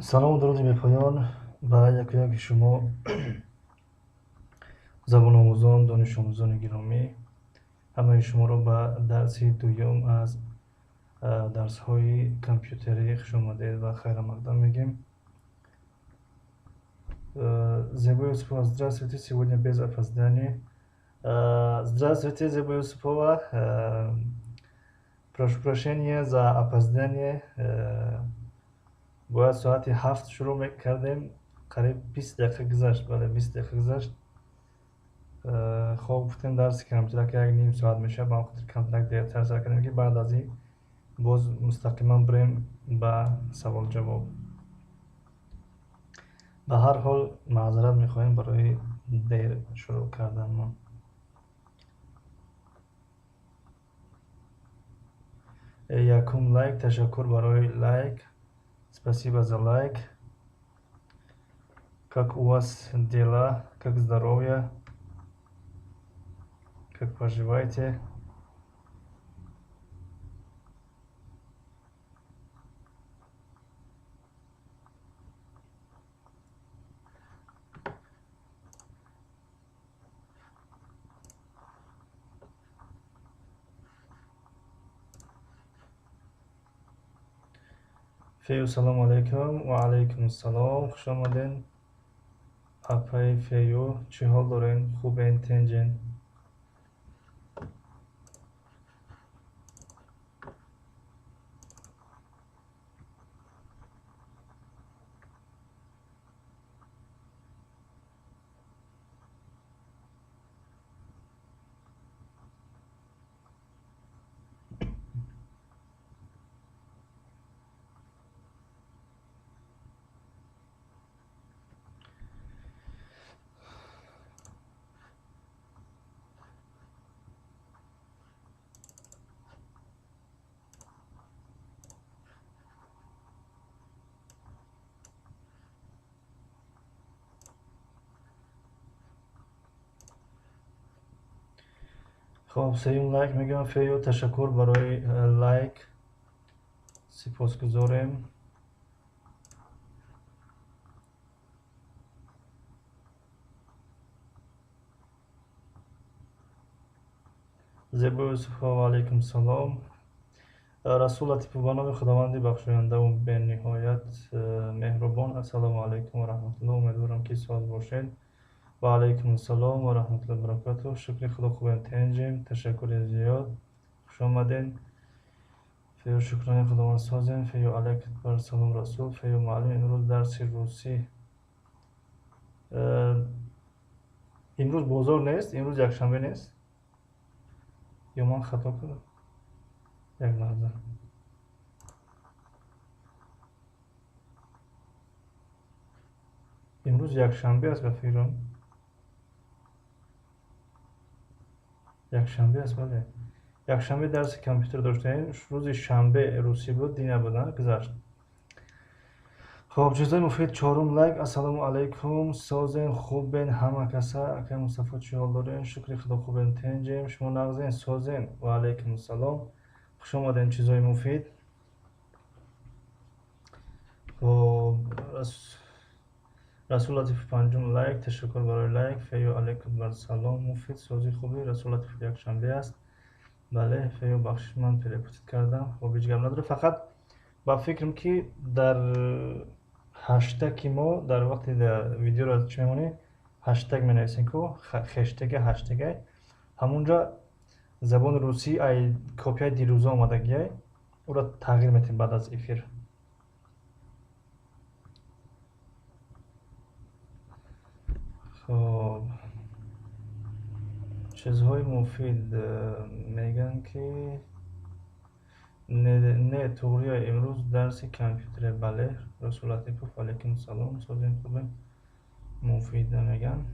Салому дуруди бепоён ба яку яки шумо забономӯзон, донишомӯзони гиромӣ. Ҳамаи шуморо ба дарси дуюм аз дарсҳои компютерӣ хушомадед ва хайрамақдам мегӯем. Зебо Юсупова, здравствуйте, сегодня без опоздания. Здравствуйте, Зебо Юсупова. Прошу прощения за опоздание. Бояд соати 7 шурӯъ мекардем, қариб 20 дақиқа гузашт. Бале, 20 дақиқа гузашт. Хоб гуфтем, дарси компютер ки як ним соат мешавад, ба он хотир камтарак дертар сар кардем, ки баъд аз ин боз мустақиман бирем ба савол-ҷавоб. Ба ҳар ҳол маъзарат мехоҳем барои дер шурӯъ карданмон. Якум лайк, ташаккур барои лайк. Спасибо за лайк. Как у вас дела? Как здоровье? Как поживаете? Фею, салому алайкум. Ва алайкум ассалом. Хуш омаден. Апаи Фею, чӣ ҳол дорен? Хубен, тинҷен? Хоб, сеюм лайк мегӯям. Фею, ташаккур барои лайк, сипосгузорем. Зебо Юсуфова, ва алайкум салом. Расул Латипов, ба номи Худованди бахшояндаву бениҳоят меҳрубон. Ассалому алайкум ва раҳматуллоҳ. Умедворам, ки соз бошед. Ва алайкум ассалом ва раҳматуллоҳи баракатуҳ. Шукри Худо, хубем, тинҷем. Ташаккури зиёд, хуш омаден. Фею, шукрони Худованд, созем. Фею, алайк бар салом, Расул. Фею, муаллим, имрӯз дарси русӣ? Имрӯз бозор нест, имрӯз якшанбе нест ё ман хато кардам? Як лаҳза. Имрӯз якшанбе аст, ба фикрам. Якшанбе аст, бале. Якшанбе дарси компютер доштаем, рӯзи шанбе русӣ буд, дина буд, гузашт. Хоб, чизои муфид, чорум лайк. Ассалому алайкум, созен, хубен ҳама каса? Акай Мустафо, чӣ ҳол дорен? Шукри Худо, хубем, тинҷем. Шумо нағзен, созен? Ва алайкум ассалом. Хуш омадем, чизои муфид. Хоб, Расул Латифов, панҷум лайк, ташаккур барои лайк. Фею, алайкум бар салом, муфид, сози, хубӣ. Расул Латифов, якшанбе аст. Бале, Фею, бахшиш, ман перепутать кардам. Хоб, ҳеҷ гап надорад. Фақат ба фикрам, ки дар ҳаштаги мо, дар вақте видеоро чӣ мемонӣ, ҳаштаг менависем ку, хештега, ҳаштега, ҳамунҷа забони русӣ ай копияи дирӯза омадагиай, ӯро тағйир метем баъд аз эфир. Хоб, чизҳои муфид мегӯянд, ки не, туғрия, имрӯз дарси компютере. Бале, Расул Латипов, алайкум салом, созем, хубем. Муфида мегӯянд.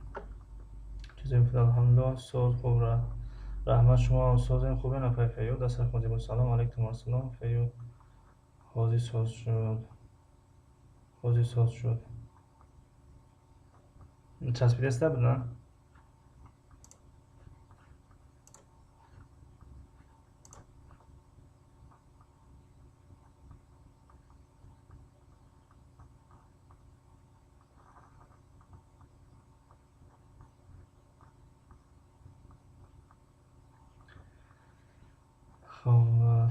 Чизои муфид, алҳамдулиллоҳ, соз, хуб, раҳмат. Шумо созем, хубем, апай Фею? Дастархон зебо. Салом алайкум ассалом, Фею. Ҳозир соз шуд, ҳозир соз шуд. Часпидаста буд, на? Хоб,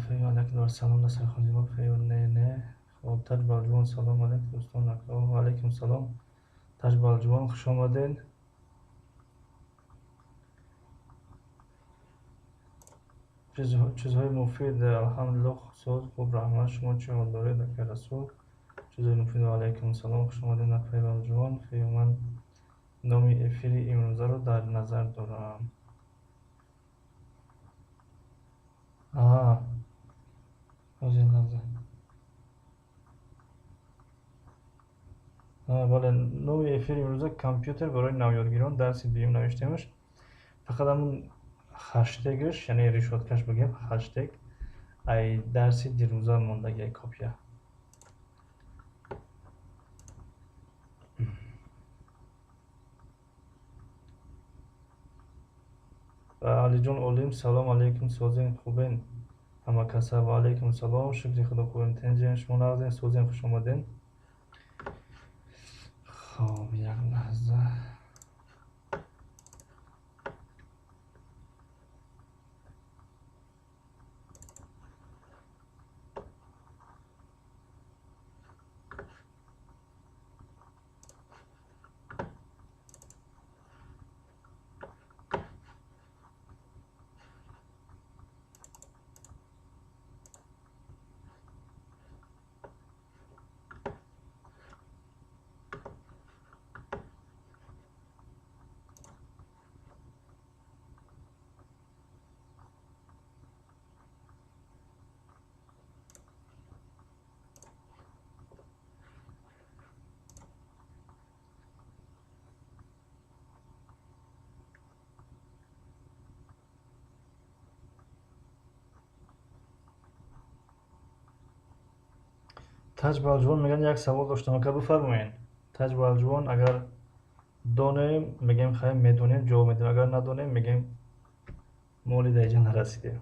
фею алейкум бар салом, дастархони мо фею не не. Хоб, Таҷ Балҷувон, салом алейкум дӯстон, ва алейкум салом. Таҷ Балҷувон, хуш омадед. Чизҳои муфид, алҳамдулиллоҳ, соз, хуб, раҳмат. Шумо чӣ ҳол доред, ака Расул? Чизҳои муфид, ва алейкум салом, хуш омадед, апаи Балҷувон. Фею, ман номи эфири имрӯзаро дар назар дорам. Ҳозир лаҳза. Бале, номи эфири имрӯза компютер барои навёдгирон, дарси дуюм навиштемаш. Фақат ҳамун хаштегаш, яъне решоткаш бигем, хаштег ай дарси дирӯза мондаги, ай копия. Алиҷон Олим, салом алейкум, созен, хубен ҳама каса? Ва алейкум салом, шукри худо, хубем, тенҷем, шумо нағзен, созен, хуш омаден. Хоб, як лаҳза. Таҷ Балҷувон мегӯянд, як савол доштам, ака, бифармоед. Таҷ Балҷувон, агар донем, мегӯем хай медонем, ҷавоб медиҳем, агар надонем, мегӯем моли дар инҷа нарасидем.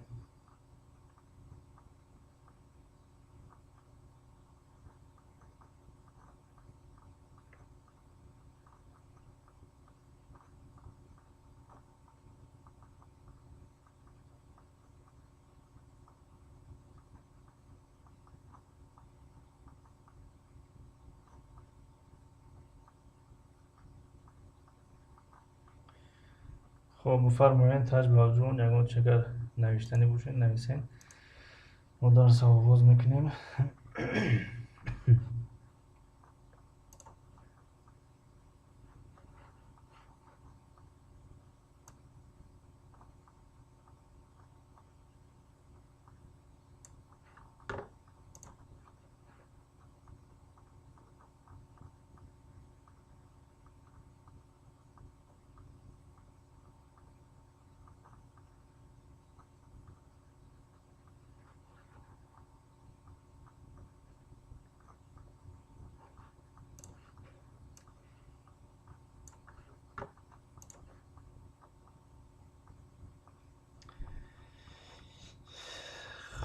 Хоб, бифармоед, Таҷ Балҷувон, ягон чи агар навиштанӣ бошед, нависен. Мо дарс оғоз мекунем.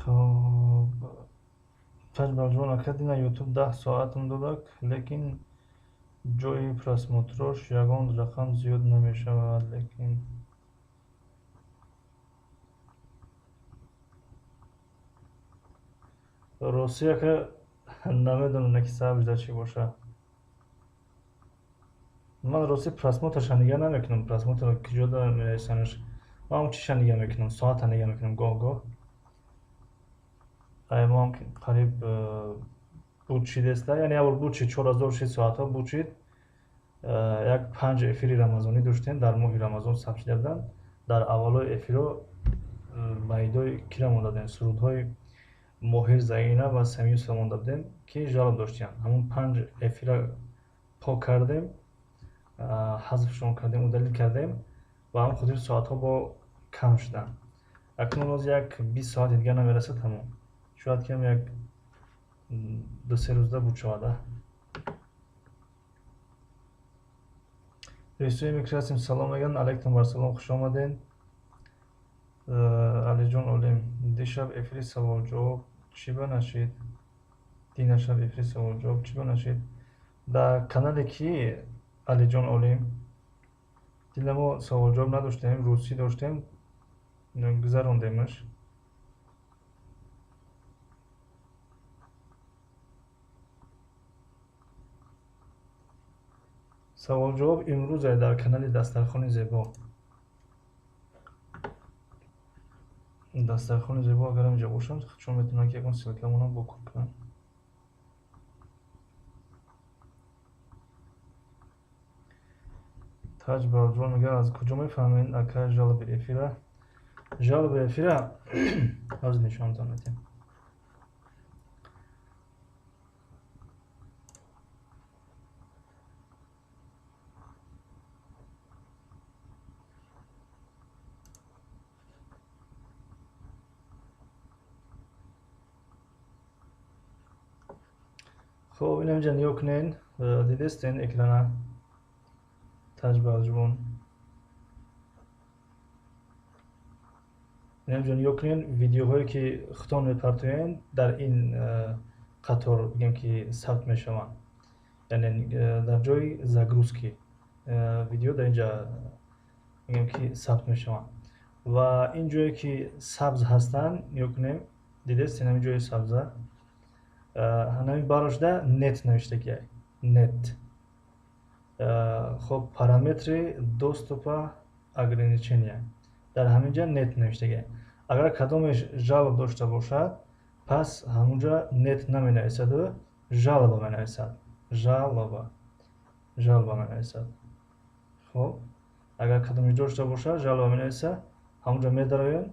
Хоб, Таҷ Балҷувон, ака, дина ютуб 10 соатам додак, лекин ҷои просмотрош ягон рақам зиёд намешавад, лекин ростӣ, ака, намедонам, ки сабабш дар чӣ бошад. Ман ростӣ просмотрша нигаҳ намекунам, просмотр куҷо мерасанаш, ман он чиша нигаҳ мекунам, соата нигаҳ мекунам гоҳ-гоҳ. Ай мо ҳам қариб буд шидеста, яъне як бор буд шид, 4000 шид, соатҳо буд шид. Як 5 эфири рамазонӣ доштем, дар моҳи Рамазон сабт шида буданд. Дар аввалои эфирҳо баидои кира монда будем, сурудҳои Моҳир Заина ва Самиюсова монда будем, ки жалоб доштиянд. Ҳамун 5 эфира пок кардем, ҳазфшон кардем, удалить кардем, ба ҳамон хотир соатҳо бо кам шуданд. Акнун боз як 20 соати дигар намерасад, ҳамон. Шояд ки ҳам як 2-се рӯзда буд шавад. Рисуи микрасим, салом мегӯянд, алейкум бар салом, хуш омадед. Алиҷон Олим, дишаб эфири саволҷавоб чӣ ба нашид? Динашаб эфири саволҷавоб чӣ ба нашид? Дар канале ки Алиҷон Олим, дина мо саволҷавоб надоштем, русӣ доштем, гузарондемаш. Савол-ҷавоб имрӯзе дар канали Дастархони Зебо. Дастархони Зебо агар инҷа бошанд, худшон метавонанд ки ягон ссылкамонам бо кор кунанд. Таҷ Балҷувон мегӯяд, аз куҷо мефаҳмед акай жалоби эфира? Жалоби эфира ҳозир нишонтон медиҳем. Хоб, инамҷа нигоҳ кунед, дидестен экрана Таҷ Балҷувон. Инамҷа нигоҳ кунед, видеоҳое ки худтон мепартоед дар ин қатор бигем ки сабт мешаванд. Яъне дар ҷои загрузки видео дар инҷа бигем ки сабт мешаванд. Ва ин ҷое ки сабз ҳастанд, нигоҳ кунем, дидестен ҳамин ҷои сабза? Ҳамин барошда нет навиштагиай. Нет. Хоб, параметри доступа ограничения. Дар ҳамин ҷа нет навиштагиай. Агар кадомеш жалоб дошта бошад, пас ҳамунҷа нет наменависаду жалоба менависад. Жалоба. Жалоба менависад. Хоб, агар кадомеш дошта бошад, жалоба менависад, ҳамунҷа медароем,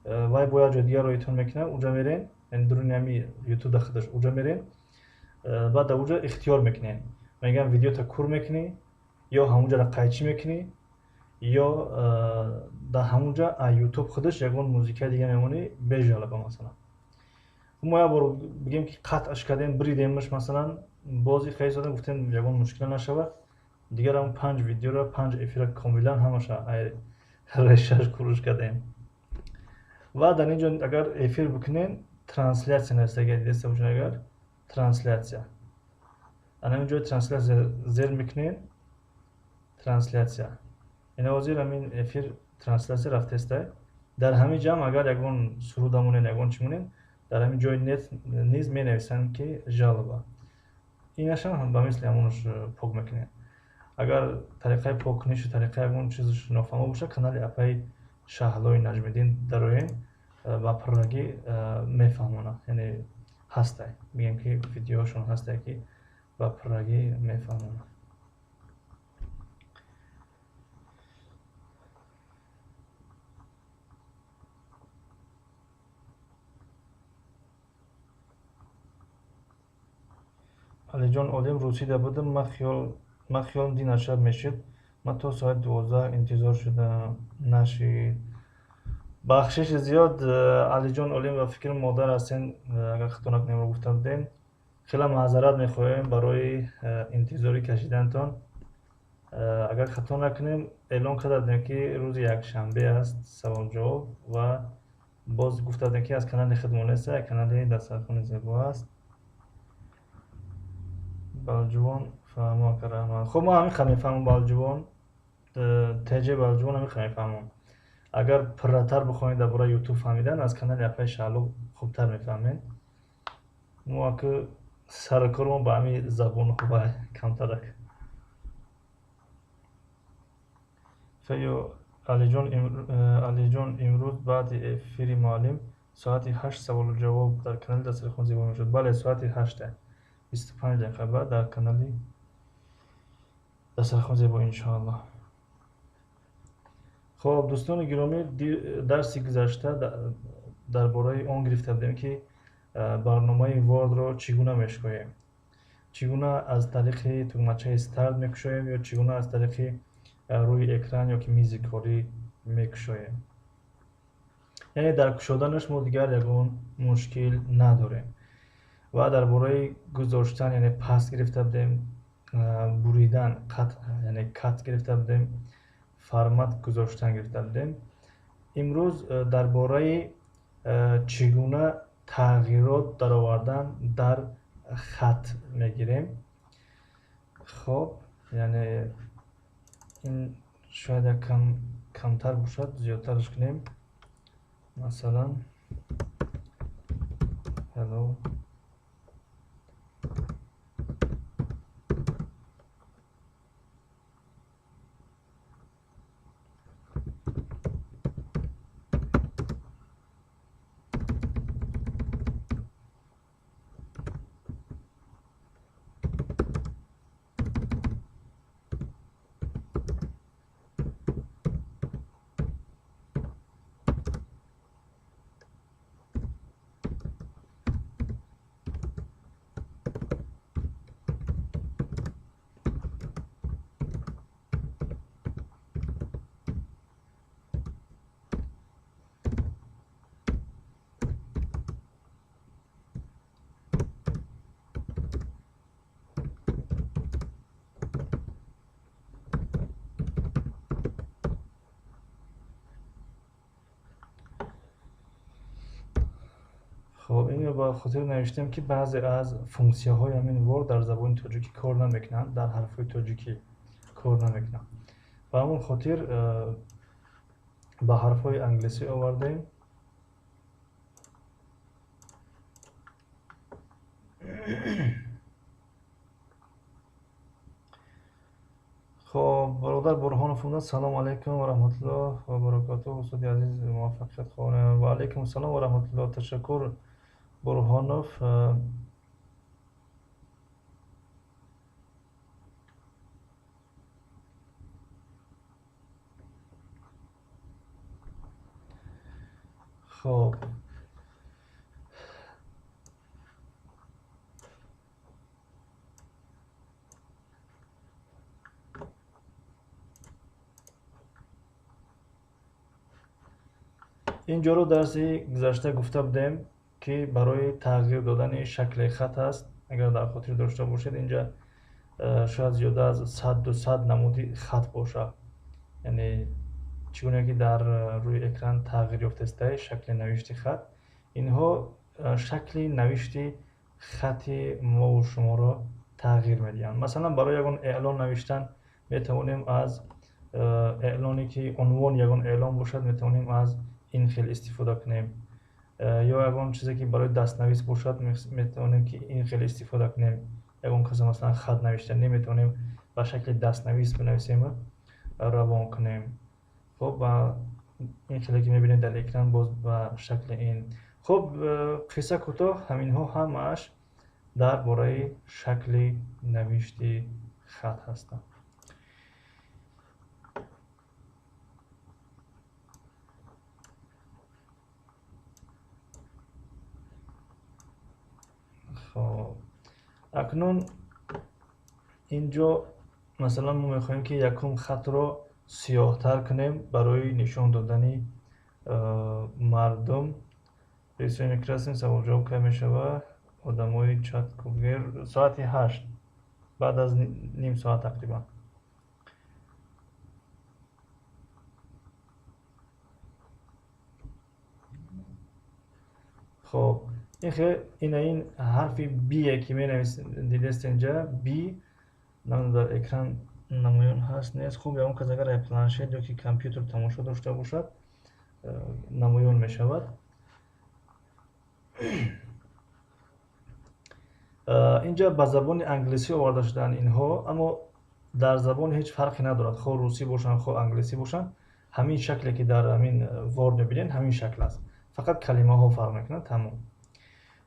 вай бо як ҷои дигар роитон мекунад, уҷа мерем, яъне дуруни ҳами ютуб да худаш уҷа мерем, баъд дар уҷа ихтиёр мекунем. Мегӯям видеота кур мекунӣ, ё ҳамунҷаро қайчӣ мекунӣ, ё дар ҳамунҷа ютуб худаш ягон музикаи дига мемонӣ бе жалоба масалан. Мо як бор бигем ки қатъаш кардем, бридемаш масалан, бози хеле содем, гуфтем ягон мушкила нашавад, дигар ҳамн 5 видеоро, 5 эфира комилан ҳамаша решаш куруш кардем. Ва дар ин ҷо агар эфир бикунем, трансляция навиштагиай, дидаста бошед агар трансляция. Ана ҳамин ҷои трансляция зер мекунем, трансляция. Ина ҳозир ҳамин эфир трансляция рафтестай. Дар ҳамин ҷамъ агар ягон суруда монем, ягон чӣ монем, дар ҳамин ҷои нет низ менависанд ки жалоба. Инашам ба мисли ҳамонаш пок мекунем. Агар тариқаи поккунишу тариқаи ягон чизаш нофаҳмо бошад, канали апаи Шаҳлои Наҷмиддин дароем, ба пуррагӣ мефаҳмонад. Яъне ҳастай, мегӯем ки видеоҳошон ҳастай ки ба пуррагӣ мефаҳмонад. Алиҷон Олим, русида будам, ман хиёлам дина шаб мешид, ман то соати 12 интизор шудам, нашид. Бахшиши зиёд, Алиҷон Олим, ба фикри модар ҳастен, агар хато накунем гуфта будем. Хеле маъзарат мехоҳем барои интизорӣ кашидантон. Агар хато накунем, эълон карда будем ки рӯзи якшанбе аст савол-ҷавоб ва боз гуфта будем ки аз канали худмон нест, канали Дастархони Зебо аст. Балҷувон фаҳмо ака, раҳмат. Хуб, ман ҳамин қадр мефаҳмам Балҷувон, ТЖ Балҷувон ҳамин қадр мефаҳмам. Агар пурратар бихоҳед дар бораи ютуб фаҳмидан, аз канали апаи Шаҳло хубтар мефаҳмед. Мо ака сарукормон ба ҳамин забонҳо ба камтарак. Феё Алиҷон, имрӯз баъди эфири муаллим соати 8 саволу ҷавоб дар канали Дастархони Зебо мешуд. Бале, соати 8, 25 дақиқа баъд дар канали Дастархони Зебо иншоаллоҳ. Хоб, дӯстони гиромӣ, дарси гузашта дар бораи он гирифта будем ки барномаи Word-ро чӣ гуна мешкоем, чӣ гуна аз тариқи тугмачаи старт мекушоем ё чӣ гуна аз тариқи рӯи экран ё ки мизи корӣ мекушоем. Яъне дар кушоданаш мо дигар ягон мушкил надорем. Ва дар бораи гузоштан, яъне паст гирифта будем, буридан, қатъ, яъне кат гирифта будем, формат гузоштан гирифта будем. Имрӯз дар бораи чӣ гуна тағйирот даровардан дар хат мегирем. Хоб, яъне ин шояд як камтар бошад, зиёдтараш кунем. Масалан, hello. Хоб, инро ба хотир навиштем, ки баъзе аз функсияҳои ҳамин Word дар забони тоҷикӣ кор намекунанд, дар ҳарфҳои тоҷикӣ кор намекунанд. Ба ҳамон хотир ба ҳарфҳои англисӣ овардем. Хоб, бародар Бурҳонов омад. Салому алайкум ва раҳматуллоҳ ва баракотуҳ. Устоди азиз, муваффақият хоҳонам. Ва алайкум ассалом ва раҳматуллоҳ. Ташаккур, Бурҳонов. Хоб, ин ҷоро дарси гузашта гуфта будем, ки барои тағйир додани шакли хат аст. Агар дар хотир дошта бошед, инҷа шояд зиёда аз 100-200 намуди хат бошад. Яъне чӣ гуна ки дар рӯи экран тағйир ёфтааст шакли навишти хат, инҳо шакли навишти хати мову шуморо тағйир медиҳанд. Масалан, барои ягон эълон навиштан метавонем аз эълоне ки унвони ягон эълон бошад, метавонем аз ин хел истифода кунем. Ё ягон чизе ки барои дастнавис бошад, метавонем ки ин хел истифода кунем. Ягон каса масалан хат навишта наметавонем, ба шакли дастнавис бинависем, равон кунем. Хоб, ба ин хеле ки мебинед дар экран, боз ба шакли ин. Хоб, қисса кӯтоҳ, ҳаминҳо ҳамааш дар бораи шакли навишти хат ҳастанд. Хоб, акнун инҷо масалан мо мехоҳем, ки якум хатро сиёҳтар кунем барои нишон додани мардум. Рисуем красим. Саволҷавоб кай мешавад? Одамои чат кубгер, соати 8, баъд аз ним соат тақрибан. Хоб, ина ин ҳарфи бие ки менавис, дидест инҷа б намедонам дар экран намоён ҳаст, нест. Хуб, ягон кас агар планшет ё ки компютер тамошо дошта бошад, намоён мешавад. Инҷа ба забони англисӣ оварда шудаанд инҳо, аммо дар забон ҳеҷ фарқе надорад, хоҳ русӣ бошанд, хоҳ англисӣ бошанд. Ҳамин шакле ки дар ҳамин Word мебинед, ҳамин шакл аст, фақат калимаҳо фарқ мекунанд, тамом.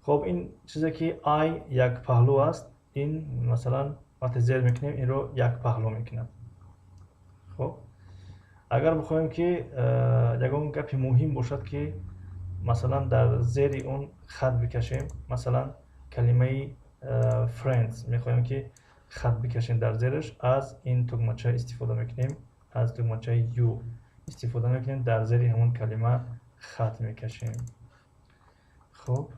Хоб, ин чизе ки i як паҳлӯ аст, ин масалан вақте зер мекунем, инро як паҳлӯ мекунад. Хоб, агар бихоҳем, ки ягон гапи муҳим бошад, ки масалан дар зери он хат бикашем, масалан калимаи friends мехоҳем, ки хат бикашем дар зераш, аз ин тугмача истифода мекунем, аз тугмачаи u истифода мекунем, дар зери ҳамон калима хат мекашем. Хоб,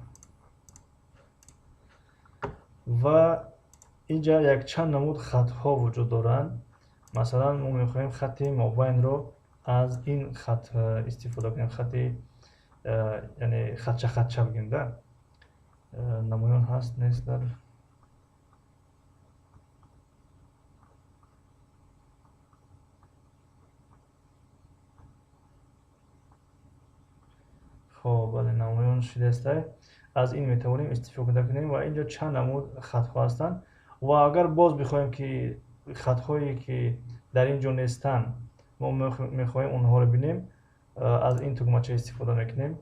ва инҷа якчанд намуд хатҳо вуҷуд доранд. Масалан, мо мехоҳем хати мобайнро аз ин хат истифода кунем, хати яъне хатча хатча бигем да. Намоён ҳаст, нест дар? Хоб, бале, намоён шудааст. Аз ин метавонем истифода кунем ва инҷо чанд намуд хатҳо ҳастанд. Ва агар боз бихоҳем, ки хатҳое ки дар ин ҷо нестанд, мо мехоҳем онҳоро бинем, аз ин тугмача истифода мекунем.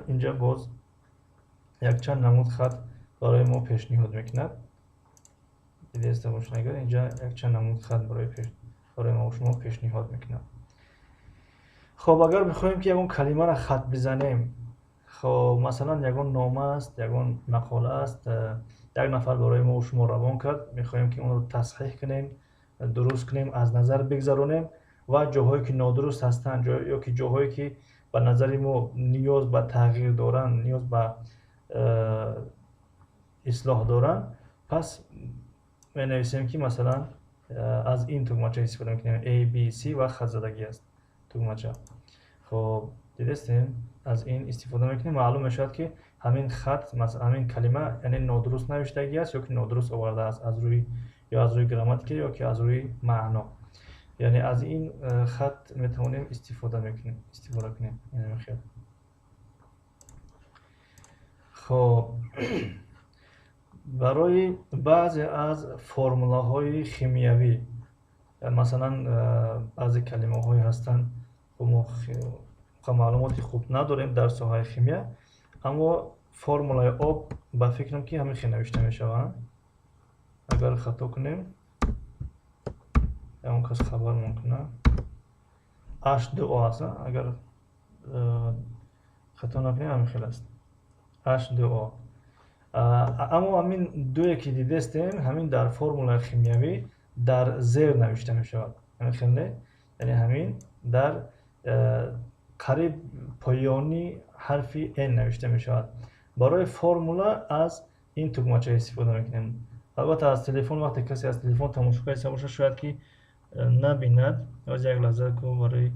Инҷа боз якчанд намуд хат барои мо пешниҳод мекунад. Дидеста бошед, агар инҷа якчанд намуд хат барои мо шумо пешниҳод мекунад. Хоб, агар бихоҳем, ки ягон калимаро хат бизанем, хоб, масалан ягон нома аст, ягон мақола аст, як нафар барои мо шумо равон кард, мехоҳем, ки онро тасҳиҳ кунем, дуруст кунем, аз назар бигзаронем ва ҷоҳое ки нодуруст ҳастанд, ё ки ҷоҳое ки ба назари мо ниёз ба тағйир доранд, ниёз ба ислоҳ доранд, пас менависем, ки масалан аз ин тугмача истифода мекунем, A, B, C ва хатзадагӣ аст тугмача. Хоб, Дидестем, аз ин истифода мекунем, маълум мешавад, ки ҳамин хат, масалан, ҳамин калима, яъне нодуруст навиштагӣ аст ё ки нодуруст овардааст аз рӯи ё аз рӯи грамматика ё ки аз рӯи маъно. Яъне аз ин хат метавонем истифода мекунем, истифода кунем. Яъне хел. Хоб, барои баъзе аз формулаҳои химиявӣ, масалан, баъзе калимаҳое ҳастанд, мо маълумоти хуб надорем дар соҳаи химия, аммо формулаи об ба фикрам, ки ҳамин хел навишта мешаванд. Агар хато кунем, ягон кас хабармон кунад. H2O аст, агар хато накунем, ҳамин хел аст. H2O. Аммо ҳамин дуе, ки дидестем, ҳамин дар формулаи химиявӣ дар зер навишта мешавад. Ҳамин хел не? Яъне ҳамин дар қариб поёни ҳарфи N навишта мешавад. Барои формула аз ин тугмача истифода мекунем. Албатта, аз телефон, вақте касе аз телефон тамошо карда бошад, шояд ки набинад. Оз як лаҳза ку барои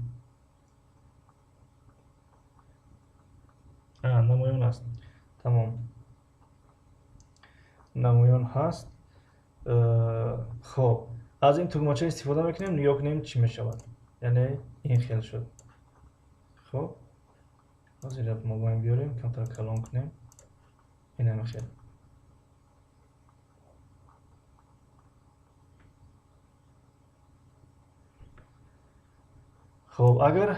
намоён аст. Тамом. Намоён ҳаст. Хоб, аз ин тугмача истифода мекунем, нигоҳ кунем, чӣ мешавад. Яъне ин хел шуд. Хоб, ҳозир мобайн биёрем, камтар калон кунем. Ин ҳамин хел. Хоб, агар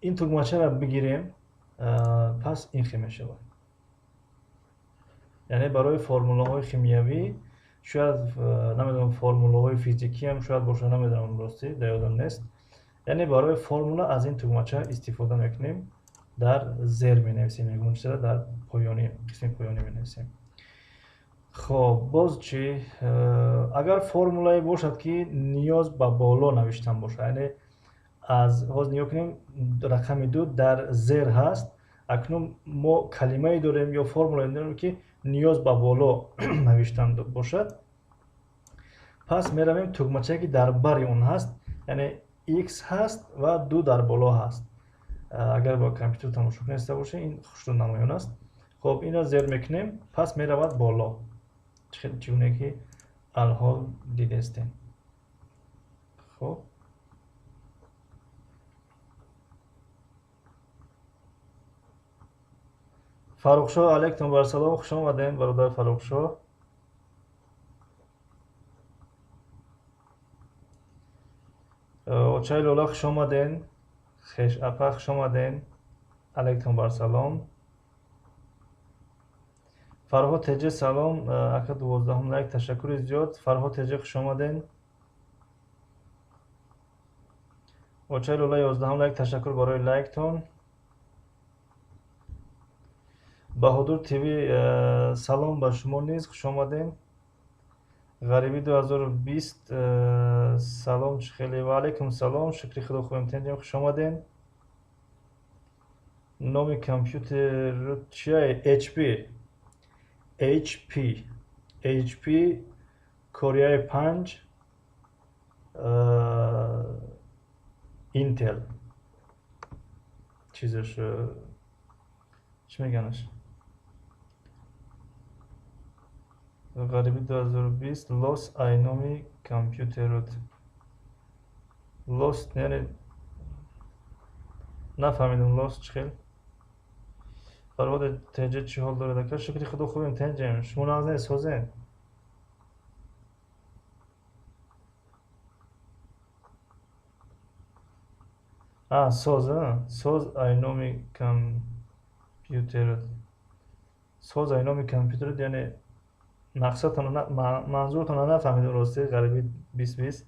ин тугмачаро бигирем, пас ин хел мешавад. Яъне барои формулаҳои химиявӣ, шояд, намедонам, формулаҳои физикиам шояд бошад, намедонам, ростӣ дар ёдам нест. Яъне барои формула аз ин тугмача истифода мекунем, дар зер менависем, ягон чизро дар поёни, қисми поёнӣ менависем. Хоб, боз чӣ? Агар формулае бошад, ки ниёз ба боло навиштан бошад, яъне аз ҳозир нигоҳ кунем, рақами ду дар зер ҳаст. Акнун мо калимае дорем ё формулае дорем, ки ниёз ба боло навиштан бошад, пас меравем тугмачае, ки дар бари он ҳаст, яъне x ҳаст ва ду дар боло ҳаст. Агар бо компютер тамошо куниста бошед, ин хушрӯ намоён аст. Хоб, инро зер мекунем, пас меравад боло, чӣ гуне ки алҳол дидестем. Хоб, Фаррухшоҳ, алайкум барсалом, хуш омадем, бародар Фаррухшоҳ. Очаи Лола, хуш омаден. Хеш апа, хуш омаден. Алайкум барсалом. Фарҳод Теҷе, салом, ака, 12-ум лайк, ташаккури зиёд. Фарҳод Теҷе, хуш омаден. Очаи Лола, 11-ум лайк, ташаккур барои лайктон. Баҳодур ТВ, салом ба шумо низ, хуш омадем. Ғарибӣ 2020, салом, чӣ хеле? Ва алайкум салом, шукри худо, хубем, тенҷем, хуш омадем. Номи компютер чия? HP, HP, HP Core i5, Intel чизаш, чӣ меганаш? Ғарибӣ 2020, лос ай номи компютерот лост, яъне нафаҳмидам, лост чӣ хел? Фарҳод Теҷе, чӣ ҳол доред, ака? Шукри худо, хубем, тенҷем. Шумо нағз не, созем? Соз, соз ай номи компютерот, соз ай номи компютерот, яъне мақсадтон, манзуртонро нафаҳмидам, ростӣ, Ғарибӣ 2020.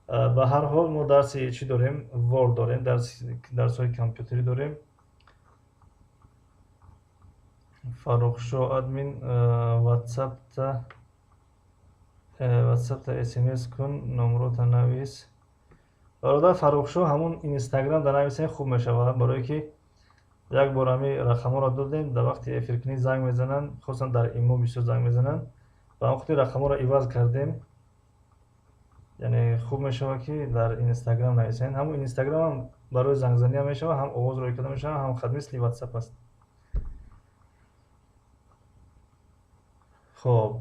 Ба ҳар ҳол, мо дарси чӣ дорем? Word дорем, дарсҳои компютерӣ дорем. Фаррухшоҳ админ, ватсапта смс кун, номрота навис. Бародар Фаррухшоҳ, ҳамун инстаграм да нависем, хуб мешавад, барое ки як бор ҳами рақамҳоро додем, дар вақти эфиркунӣ занг мезананд, хусусан дар имо бисёр занг мезананд. Ба ҳамон хотир рақамҳоро иваз кардем. Яъне хуб мешавад, ки дар Инстаграм нависен. Ҳамун Инстаграмам барои зангзаниам мешавад, ҳам овоз рӯй карда мешавад, ҳам хат мисли WhatsApp аст. Хоб,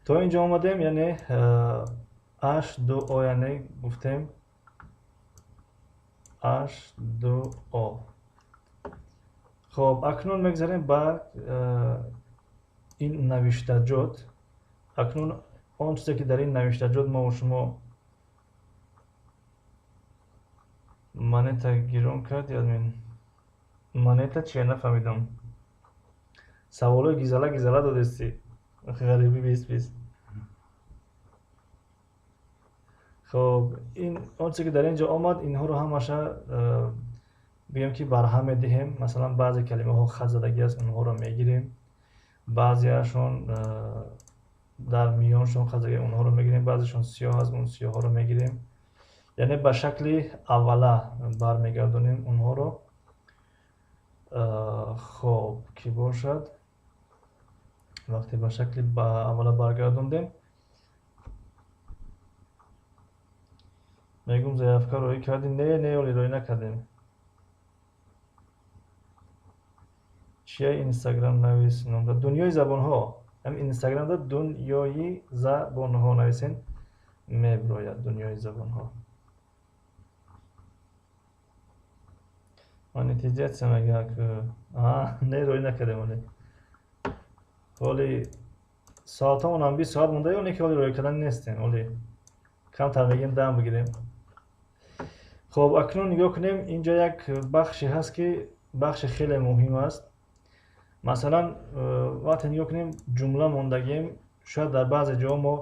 то инҷо омадем, яъне H2O, яъне гуфтем H2O. Хоб, акнун мегзарем ба ин навиштаҷот. Акнун он чизе ки дар ин навиштаҷот мо шумо монета гирон кард, админ монета чия нафаҳмидам. Саволои гизала гизала додести, ғариби 20-20. Хоб, ин он чизе ки дар ин ҷо омад, инҳоро ҳамаша бигем ки барҳам медиҳем. Масалан, баъзе калимаҳо хат задагӣ аст, онҳоро мегирем, баъзеашон дар миёншон хат задагӣ, онҳоро мегирем, баъзешон сиёҳ аст, он сиёҳҳоро мегирем. Яъне ба шакли аввала бармегардонем онҳоро. Хоб, ки бошад, вақте ба шакли аввала баргардондем, мегӯм заявка роӣ кардем. Не, не, оли роӣ накардем. Чия Инстаграм навис номда? Дунёи забонҳо. Ҳам Инстаграмда дунёи забонҳо нависен, меброяд дунёи забонҳо. Монетизатсия мегӯяд. Не, роӣ накардем оли. Оли соатамонам 20 соат монда, ё не ки оли роӣ кардан нестем, оли камтар мегем, дам бигирем. Хоб, акнун нигоҳ кунем, инҷо як бахше ҳаст ки бахши хеле муҳим аст. Масалан, вақте нигоҳ кунем, ҷумла мондагием, шояд дар баъзе ҷоҳо мо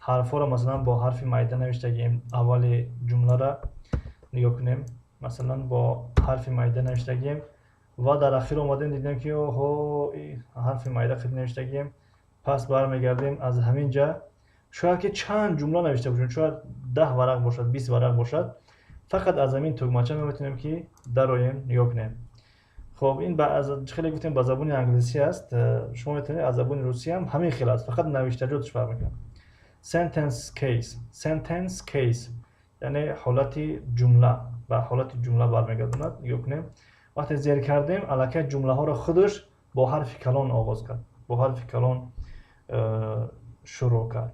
ҳарфҳоро масалан бо ҳарфи майда навиштагием. Аввали ҷумлара нигоҳ кунем, масалан бо ҳарфи майда навиштагием ва дар ахир омадем, дидем ки оҳо, ҳарфи майда хеле навиштагием. Пас бармегардем аз ҳамин ҷа, шояд ки чанд ҷумла навишта бошем, шояд 10 варақ бошад, 20 варақ бошад. Фақат аз ҳамин тугмача мо метавонем ки дароем, нигоҳ кунем. Хоб, ин хеле гуфтем ба забони англисӣ аст, шумо метавонед аз забони русӣ ҳам ҳамин хел аст, фақат навиштаҷотш фарқ мекунад. Sentence case, sentence case, яъне ҳолати ҷумла, ба ҳолати ҷумла бармегардонад. Нигоҳ кунем, вақте зер кардем, аллакай ҷумлаҳоро худаш бо ҳарфи калон оғоз кард, бо ҳарфи калон шурӯъ кард.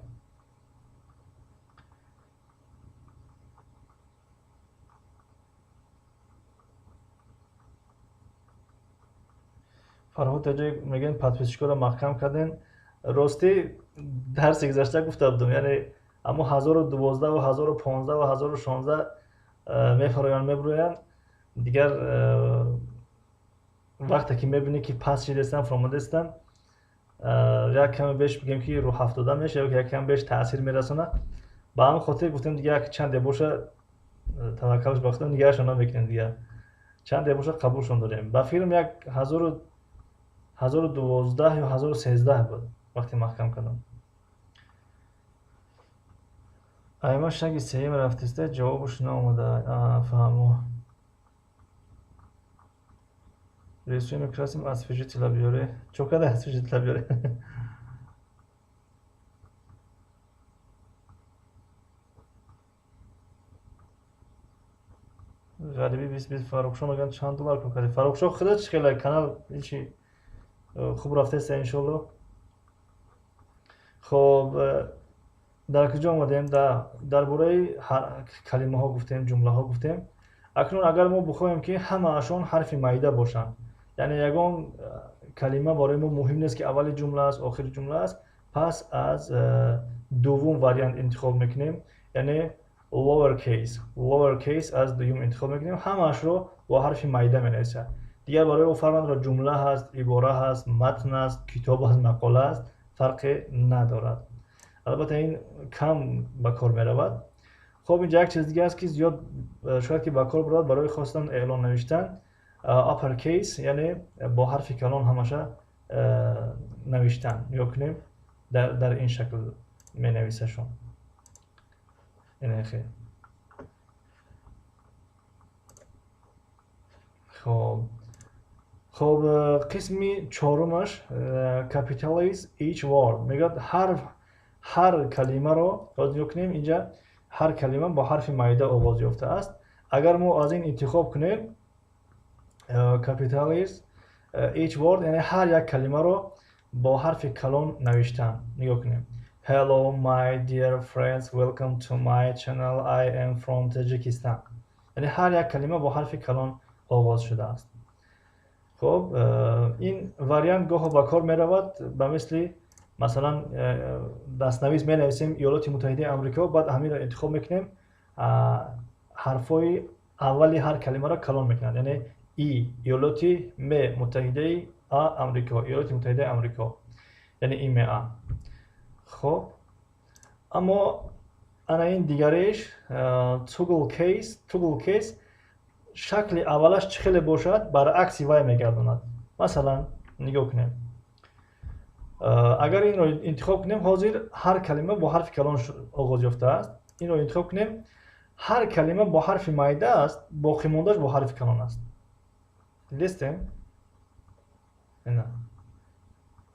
Фарҳод таҷои мегӯянд подписчикоро маҳкам кардем. Ростӣ дарси гузашта гуфта будам, яъне аммо 1012 ва 1015 ва 1016 мефароянд, мебурӯянд. Дигар вақте ки мебинӣ ки пас шидастанд, фуромадастанд, як каме беш бигем ки рӯҳафтода мешавад, ё як каме беш таъсир мерасонад. Ба ҳамин хотир гуфтем дигар як чанде боша таваккалш ба худо, нигаҳашон намекунем, дигар чанде боша қабулшон дорем. Ба филм як 1012 ё 1013 буд вақте маҳкам кардам. Айма шаги сеюм рафтиста, ҷавобаш наомада. Фаҳмо. Рисуем красим освежителя биёре. Чо када освежителя биёре? Ғариби 20-20 Фаррухшо мегӯянд чанд доллар кор кардӣ? Фаррухшо худаш хеле канал ҳечи хуб рафтааст, иншоалло. Хоб, дар куҷо омадем? Дар бораи калимаҳо гуфтем, ҷумлаҳо гуфтем. Акнун агар мо бихоҳем ки ҳамаашон ҳарфи майда бошанд, яъне ягон калима барои мо муҳим нест ки аввали ҷумла аст, охири ҷумла аст, пас аз дуввум вариант интихоб мекунем, яъне lower case, lower case аз дуюм интихоб мекунем, ҳамаашро бо ҳарфи майда менависад. Дигар барои ӯ фарқ надорад, ҷумла ҳаст, ибора ҳаст, матн аст, китоб аст, мақола аст, фарқе надорад. Албатта ин кам ба кор меравад. Хоб, инҷа як чиз дига аст ки зиёд шояд ки ба кор барад барои хостан эълон навиштан. Upper case, яъне бо ҳарфи калон ҳамаша навиштан. Нигоҳ кунем, дар ин шакл менависашон. Яъне хел. Хоб, қисми чорумаш capitalize each word мегӯяд, ҳар калимаро нигоҳ кунем, инҷа Ҳар калима бо ҳарфи майда оғоз ёфтааст. Агар мо аз ин интихоб кунем capitalize each word, яъне ҳар як калимаро бо ҳарфи калон навиштан. Нигоҳ кунем. Hello my dear friends, welcome to my channel, I am from Tajikistan. Яъне ҳар як калима бо ҳарфи калон оғоз шудааст. Хуб, ин вариант гоҳо ба кор меравад, ба мисли масалан дастнавис менависем Иёлоти Муттаҳидаи Амрико, баъд ҳаминро интихоб мекунем, ҳарфҳои аввали ҳар калимаро калон мекунад. Яъне И Иёлоти М Муттаҳидаи А Амрико, Иёлоти Муттаҳидаи Амрико, яъне ИМА. Хуб, аммо ана ин дигариш toggle case, toggle case шакли аввалаш чӣ хеле бошад, баръакси вай мегардонад. Масалан, нигоҳ кунем. Агар инро интихоб кунем, ҳозир ҳар калима бо ҳарфи калон оғоз ёфтааст. Инро интихоб кунем, ҳар калима бо ҳарфи майда аст, боқимондааш бо ҳарфи калон аст. Дидестем? Ина.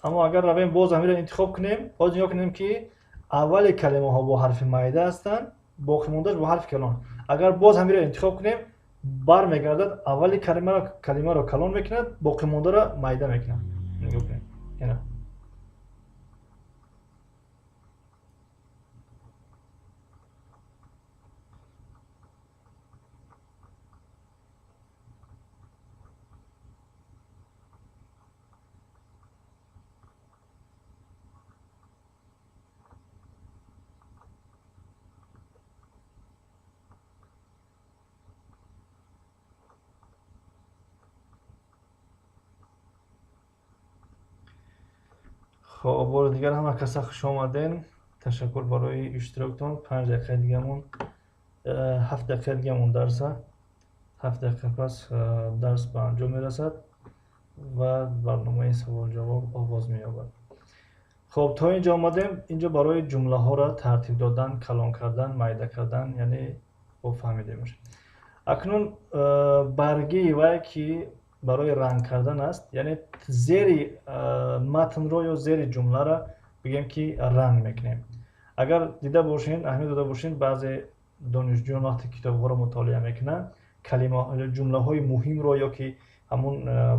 Аммо агар равем боз ҳаминро интихоб кунем, боз нигоҳ кунем ки аввали калимаҳо бо ҳарфи майда ҳастанд, боқимондааш бо ҳарфи калон. Агар боз ҳаминро интихоб кунем, бармегардад, аввали калимаро калон мекунад, боқимондаро майда мекунад. Нигоҳ кунем. Ина. Хоб, бори дигар ҳама каса хуш омаден. Ташаккур барои иштироктон. 5 дақиқа дигамон, 7 дақиқа дигамон дарса. 7 дақиқа пас дарс ба анҷом мерасад ва барномаи савол-ҷавоб оғоз меёбад. Хоб, то инҷо омадем. Инҷо барои ҷумлаҳоро тартиб додан, калон кардан, майда кардан, яъне хуб фаҳмидем. Акнун баргии вай ки барои ранг кардан аст, яъне зери матнро ё зери ҷумларо бигем ки ранг мекунем. Агар дида бошед, аҳамият дода бошед, баъзе донишҷӯён вақте китобҳоро мутолиа мекунанд, калима ҷумлаҳои муҳимро ё ки ҳамун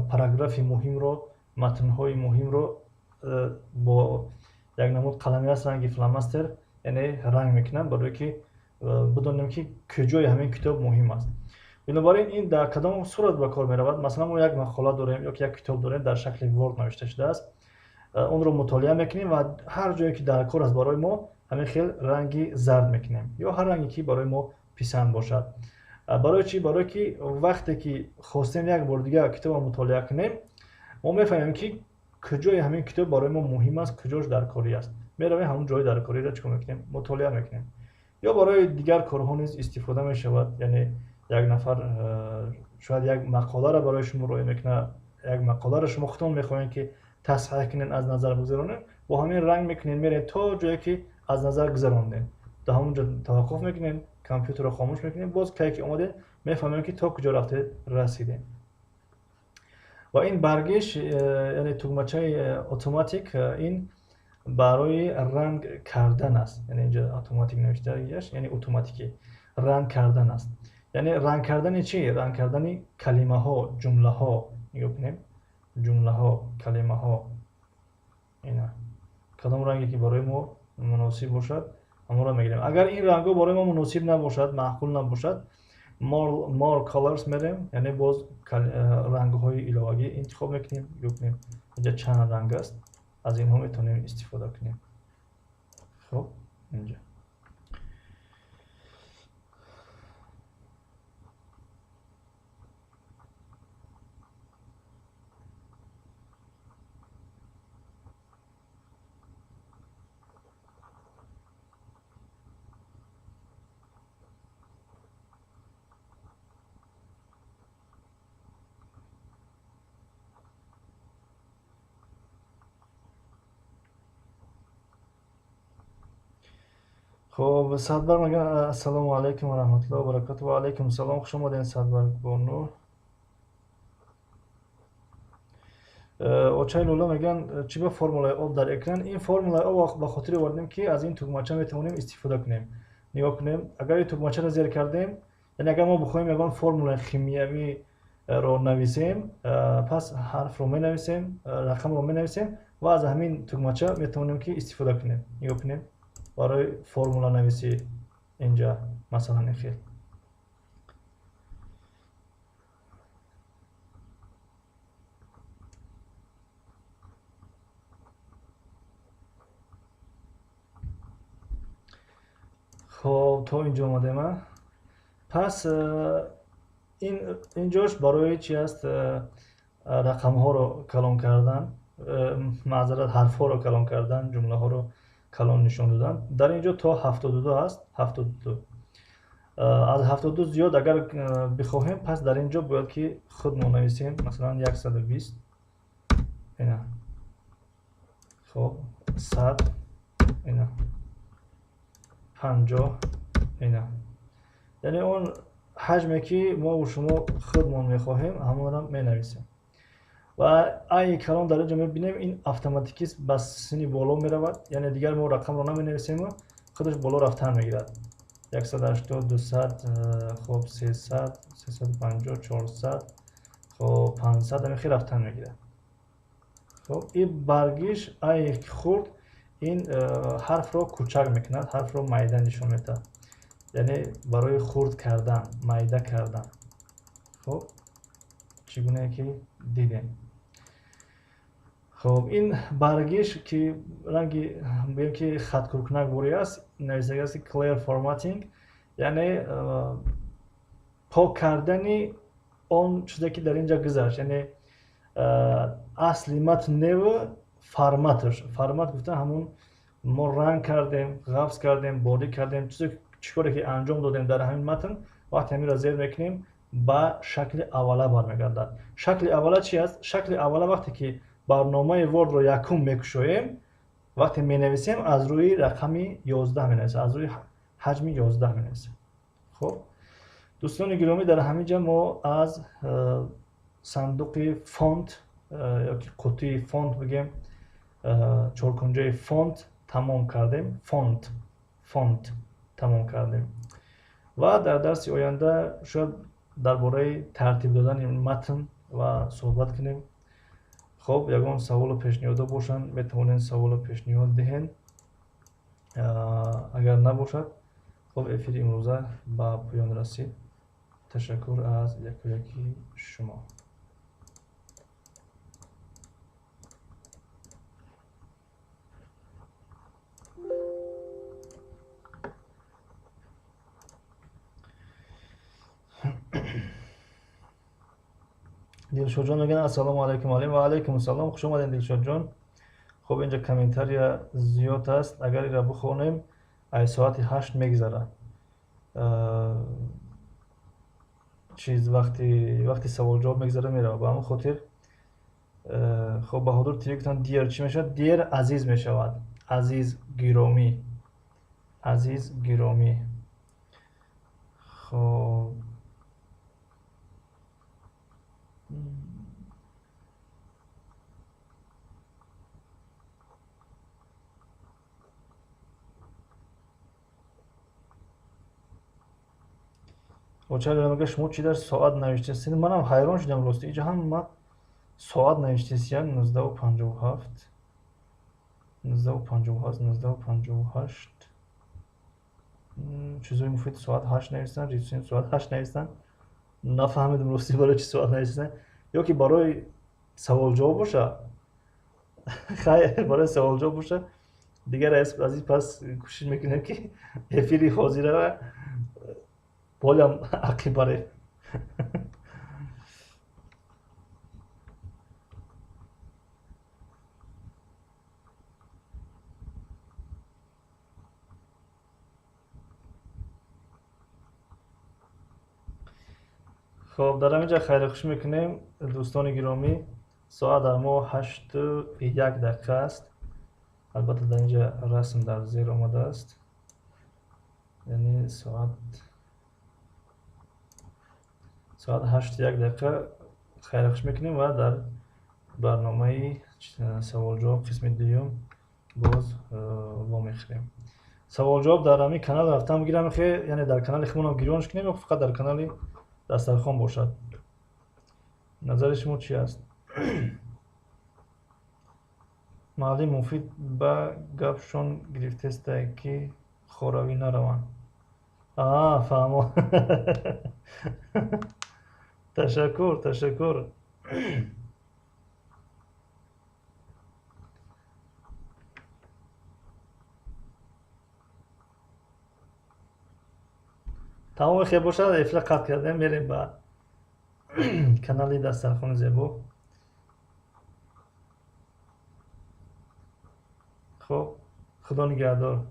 параграфи муҳимро, матнҳои муҳимро бо як намуд қалами аст, ранги фломастер, яъне ранг мекунанд, барое ки бидонем ки куҷои ҳамин китоб муҳим аст. Бинобар ин, ин дар кадом сурат ба кор меравад? Масалан, мо як мақола дорем ё ки як китоб дорем, дар шакли Word навишта шудааст. Онро мутолиа мекунем ва ҳар ҷое ки дар кор аст барои мо, ҳамин хел ранги зард мекунем ё ҳар ранге ки барои мо писанд бошад. Барои чӣ? Барое ки вақте ки хостем як бор дигар китобро мутолиа кунем, мо мефаҳмем ки куҷои ҳамин китоб барои мо муҳим аст, куҷош даркорӣ аст. Меравем ҳамон ҷои даркориро чӣ кор мекунем? Мутолиа мекунем. Ё барои дигар корҳо низ истифода мешавад, яъне як нафар шояд як мақоларо барои шумо роя мекунад, як мақоларо шумо худтон мехоҳед ки тасҳиҳ кунед, аз назар бигзаронед, бо ҳамин ранг мекунед, меред то ҷое ки аз назар гузарондед. Дар ҳамон ҷо таваққуф мекунед, компютерро хомӯш мекунед, боз кай ки омадед мефаҳмем ки то куҷо рафтед расидем. Ва ин баргиш, яъне тугмачаи автоматик, ин барои ранг кардан аст. Яъне инҷо автоматик навиштагиаш, яъне автоматикӣ ранг кардан аст. Яъне ранг кардани чӣ? Ранг кардани калимаҳо, ҷумлаҳо. Нигоҳ кунем. Ҷумлаҳо, калимаҳо. Ина. Кадом ранге ки барои мо муносиб бошад, ҳамонро мегирем. Агар ин рангҳо барои мо муносиб набошад, маъқул набошад, more colors мерем, яъне боз рангҳои иловагӣ интихоб мекунем. Нигоҳ кунем. Инҷа чанд ранг аст, аз инҳо метавонем истифода кунем. Хуб, инҷа. Хуб, Садбар мегӯяд ассалому алайкум ва раҳматуллоҳи ва баракатуҳ. Ва алайкум салом, хуш омадед Садбар бону. Очаи Лӯло мегӯянд чӣ ба формулаи об дар экран? Ин формулаи об ба хотири овардем ки аз ин тугмача метавонем истифода кунем. Нигоҳ кунем, агар ин тугмачаро зер кардем, яъне агар мо бихоҳем ягон формулаи химиявиро нависем, пас ҳарфро менависем, рақамро менависем ва аз ҳамин тугмача метавонем ки истифода кунем. Нигоҳ кунем, барои формуланависӣ инҷа масалан ин хел. Хоб, то инҷо омадем. Пас инҷош барои чи аст? Рақамҳоро калон кардан, маъзарат, ҳарфҳоро калон кардан, ҷумлаҳоро калон нишон додан. Дар инҷо то 72 аст, 72. Аз 72 зиёд агар бихоҳем, пас дар инҷо бояд ки худ мо нависем, масалан 120, ина, хоб, 100, ина, 50, ина. Яъне он ҳаҷме ки мо шумо худмон мехоҳем, ҳамонро менависем. Ва ай калон дар инҷо мебинем, ин автоматикист ба сини боло меравад, яъне дигар мо рақамро наменависем, худаш боло рафтан мегирад. 180, 200, хоб, 300, 350, 400, хоб, 500, ҳамин хел рафтан мегирад. Хоб, ин баргиш ай хурд ин ҳарфро кӯчак мекунад, ҳарфро майда нишон медиҳад, яъне барои хурд кардан, майда кардан. Хоб, чӣ гунае ки дидем. Хоб, ин баргиш ки ранги гӯем ки хаткуркунак ворӣ аст, нависага аст clear formatting, яъне пок кардани он чизе ки дар инҷа гузашт, яъне асли матн неву форматаш. Формат гуфта ҳамон мо ранг кардем, ғафз кардем, борик кардем, чизе чӣ коре ки анҷом додем дар ҳамин матн, вақте ҳаминро зер мекунем ба шакли аввала бармегардад. Шакли аввала чи аст? Шакли аввала вақте ки барномаи Word-ро якум мекушоем, вақте менависем аз рӯи рақами 11 менависем, аз рӯи ҳаҷми 11 менависем. Хоб, дӯстони гиромӣ, дар ҳамин ҷа мо аз сандуқи фонт ёки қутии фонт бигем, чоркунҷаи фонт тамом кардем. Фонт тамом кардем ва дар дарси оянда шояд дар бораи тартиб додани матн ва суҳбат кунем. Хоб, ягон саволу пешниҳодо бошанд, метавонед саволу пешниҳод диҳед. Агар набошад, хоб, эфири имрӯза ба поён расид. Ташаккур аз якояки шумо. Дилшодҷон мегӯянд ассалому алайкум алим. Ва алайкум ассалом, хуш омадед Дилшодҷон. Хоб, инҷа комментария зиёд аст, агар инро бихонем ай соати 8 мегзарад. Чиз вақти саволҷавоб мегзара меравад. Ба ҳамон хотир хоб, Баҳодур ТВ гуфтанд dear чӣ мешавад? Dear азиз мешавад, азиз гиромӣ, азиз гиромӣ. Хоб, оча мега шумо чӣ дар соат навиштесед? Манам ҳайрон шудам рости, инҷа ҳама соат навиштесиян 19:57, 19:57, 19:58. Чизои муфид соат 8 навистан, рисем соат 8 навистан. Нафаҳмидам рости барои чӣ соат навистан, ё ки барои саволҷавоб боша. Хайр, барои саволҷавоб боша. Дигар аз ин пас кӯшиш мекунем ки эфири ҳозирара болям ақиб барем. Хоб, дар ҳамин ҷа хайрухуш мекунем дӯстони гиромӣ. Соат дар мо 8:01 аст. Албатта дар инҷа расм дар зер омадааст, яъне соат 8:01 хайрухуш мекунем ва дар барномаи саволҷавоб қисми дуюм боз вомехӯрем. Саволҷавоб дар ҳамин канал рафтам гирам, хе, яъне дар канали худмонам гирёнш кунем ё фақат дар канали дастархон бошад? Назари шумо чи аст? Маълим Муфид ба гапшон гирифтестай, ки хоравӣ нараванд. А, фаҳмо. Ташаккур, ташаккур. Тамоми хел бошад, эфира қатъ кардем, мерем ба канали дастархони зебо. Хуб, худо нигаҳдор.